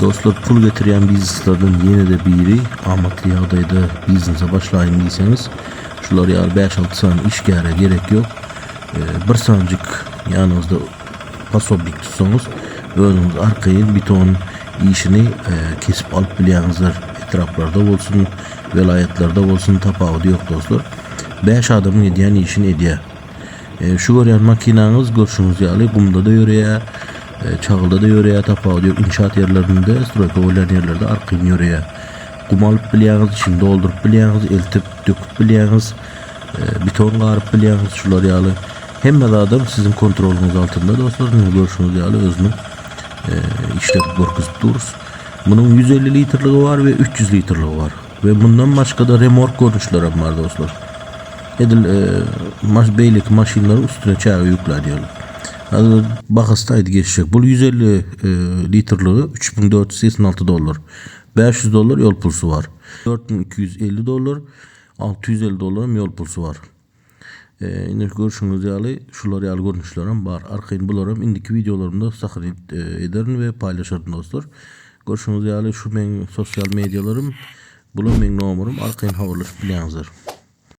Dostlar pul getirýän bizneslerden ýene-de biri amatly ýagdaýda biznese başlaýyn diýseňiz şular ýaly 5-6 sany işgäre gerek ýok. Bir sanjyk ýanyňyzda posobnik tutsaňyz özüňiz arkaýyn beton işini kesip alyp bilýäňizler. Etraplarda bolsun, welaýatlarda bolsun tapawudy ýok dostlar. 5 adamyň edýän işini edýär. Şu görýän makinaňyz görşüňiz ýaly gumda-da ýöreýär, çagylda-da ýöreýär, tapawudy ýok. Inşaat ýerlerinde, stroýka bolýan ýerlerde arkaýyn ýöreýär. Gum alyp bilýäňiz, içini dolduryp bilýäňiz, eltip döküp bilýäňiz, beton garyp bilýäňiz, şular ýaly. Hemme zadam siziň kontrolyňyz altynda dostlar. Indi görşüňiz ýaly özüniň işledip görkezip durus. Munuň 150 litrligi bar we 300 litrligi bar. We mundan başga-da remork görnüşleri hem bar dostlar. Edil e, beýleki maşynlaryň üstüne çäge ýüklenýär. Hazır bahasy aýdy geçjek. Bu 150 e, litrligi 3486 dollar. 500 dollar ýol pulsy bar. 4250 dollar, 650 dollar hem ýol pulsy bar. E, indi görşüňiz ýaly şular ýaly görnüşler hem bar. Arkaýyn bular hem indiki wideolarymda sahrenit e, ederin we paýlaşaryn dostlar. Görşüňiz ýaly şu meň sosial medialarym, bular meň nomerim, arkaýyn habarlaşyp bilýäňizler.